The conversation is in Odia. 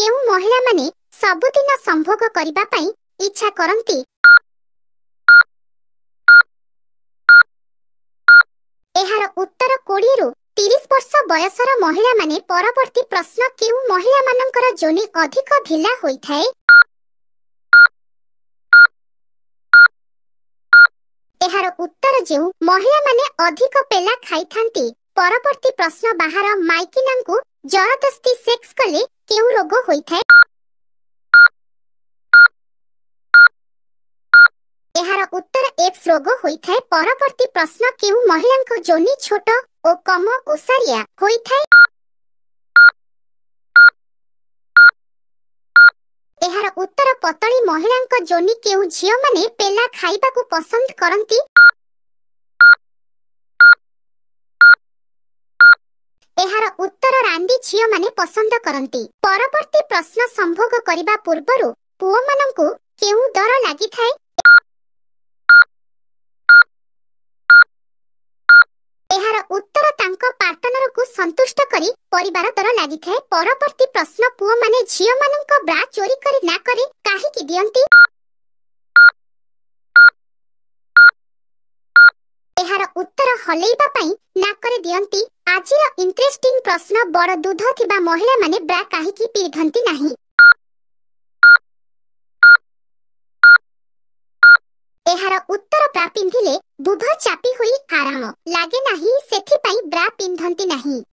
କେଉଁ ମହିଳାମାନେ ସବୁଦିନ ସମ୍ଭୋଗ କରିବା ପାଇଁ ଇଚ୍ଛା କରନ୍ତି? ଏହାର ଉତ୍ତର 20ରୁ 30 ବର୍ଷ ବୟସର ମହିଳାମାନେ। ପରବର୍ତ୍ତୀ ପ୍ରଶ୍ନ, କେଉଁ ମହିଳାମାନଙ୍କର ଯୋନି ଅଧିକ ଢିଲା ହୋଇଥାଏ? ଏହାର ଉତ୍ତର ଯେଉଁ ମହିଳାମାନେ ଅଧିକ ପେଲା ଖାଇଥାନ୍ତି। ପରବର୍ତ୍ତୀ ପ୍ରଶ୍ନ, ବାହାର ମାଇକିନାଙ୍କୁ ଜବରଦସ୍ତି ସେକ୍ସ କଲେ କେଉଁ ରୋଗ ହୋଇଥାଏ? ଏହାର ଉତ୍ତର ଏଡ୍ସ ରୋଗ ହୋଇଥାଏ। ପରବର୍ତ୍ତୀ ପ୍ରଶ୍ନ, କେଉଁ ମହିଳାଙ୍କ ଯୋନି ଛୋଟ ଓ କମ ଓସାରିଆ ହୋଇଥାଏ? ଏହାର ଉତ୍ତର ପତଳି ମହିଳାଙ୍କ ଯୋନି। କେଉଁ ଝିଅମାନେ ପେଲା ଖାଇବାକୁ ପସନ୍ଦ କରନ୍ତି? ଏହାର ଉତ୍ତର ରାଣ୍ଡି ଝିଅମାନେ ପସନ୍ଦ କରନ୍ତି। ପରବର୍ତ୍ତୀ ପ୍ରଶ୍ନ, ସମ୍ଭୋଗ କରିବା ପୂର୍ବରୁ ପୁଅମାନଙ୍କୁ କେଉଁ ଡର ଲାଗିଥାଏ? ଏହାର ଉତ୍ତର ତାଙ୍କ ପାର୍ଟନରକୁ ସନ୍ତୁଷ୍ଟ କରି ପରିବାର ଡର ଲାଗିଥାଏ। ପରବର୍ତ୍ତୀ ପ୍ରଶ୍ନ, ପୁଅମାନେ ଝିଅମାନଙ୍କ ବ୍ରା ଚୋରି କରି ନାକରେ କାହିଁକି ଦିଅନ୍ତି? ଏହାର ଉତ୍ତର ହଲେଇବା ପାଇଁ ନାକରେ ଦିଅନ୍ତି। ଆଜିର ଇଣ୍ଟରେଷ୍ଟିଂ ପ୍ରଶ୍ନ, ବଡ଼ ଦୁଧ ଥିବା ମହିଳାମାନେ ବ୍ରା କାହିଁକି ପିନ୍ଧନ୍ତି ନାହିଁ? ଏହାର ଉତ୍ତର ବ୍ରା ପିନ୍ଧିଲେ ଦୁଧ ଚାପି ହୋଇ ଆରାମ ଲାଗେ ନାହିଁ, ସେଥିପାଇଁ ବ୍ରା ପିନ୍ଧନ୍ତି ନାହିଁ।